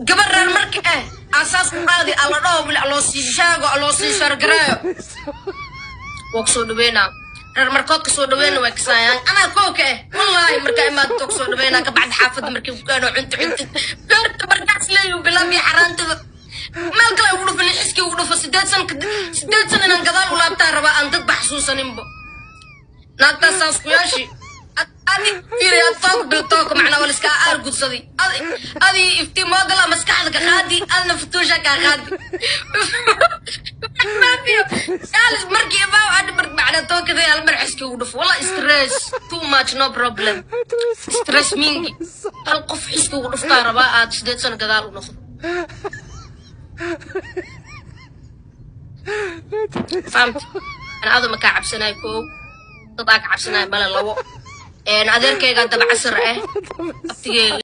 Gabar reer marka asaas ku qaadi alla dhaho, wili loo sii sheego, loo sii shargareeyo. Waa kusoo dhaweynaa, reer markood kasoo dhaweyna way kasaayaan. Anaa kooka wallaahi markaa imaadto kusoo dhaweynaa. Kabacdi xaafadda markii ku keeno, cunto cuntid, beerta markaas leeyu bilaabiya, xaraantada meel kale ugu dhufin, xiskii ugu dhufo. 8 sano, 8 sano inaan gadaal u laabtaa rabaa, aan dadba xasuusaninbo. Naagtaas saas ku yeeshi. Adi fiiri, ad took bil took macnaa waa liska aar gudsaday. Adi iftiin moodala maskaxda ka qaadi, adna futuusha kaa qaadi. Kaalis markii ibaaw adhi mar macnaa tookada hal mar xiskii ugu dhufo. Walla stress too much, no problem, stress mingi. Hal qof xiski ugu dhuftaa rabaa, aad 8 sano gadaal u noqdo. Fahamta? Ana adu ma kaa cabsanayo koow, dad aa ka cabsanayo male. Labo, adeerkayga daba casar abtigeyga.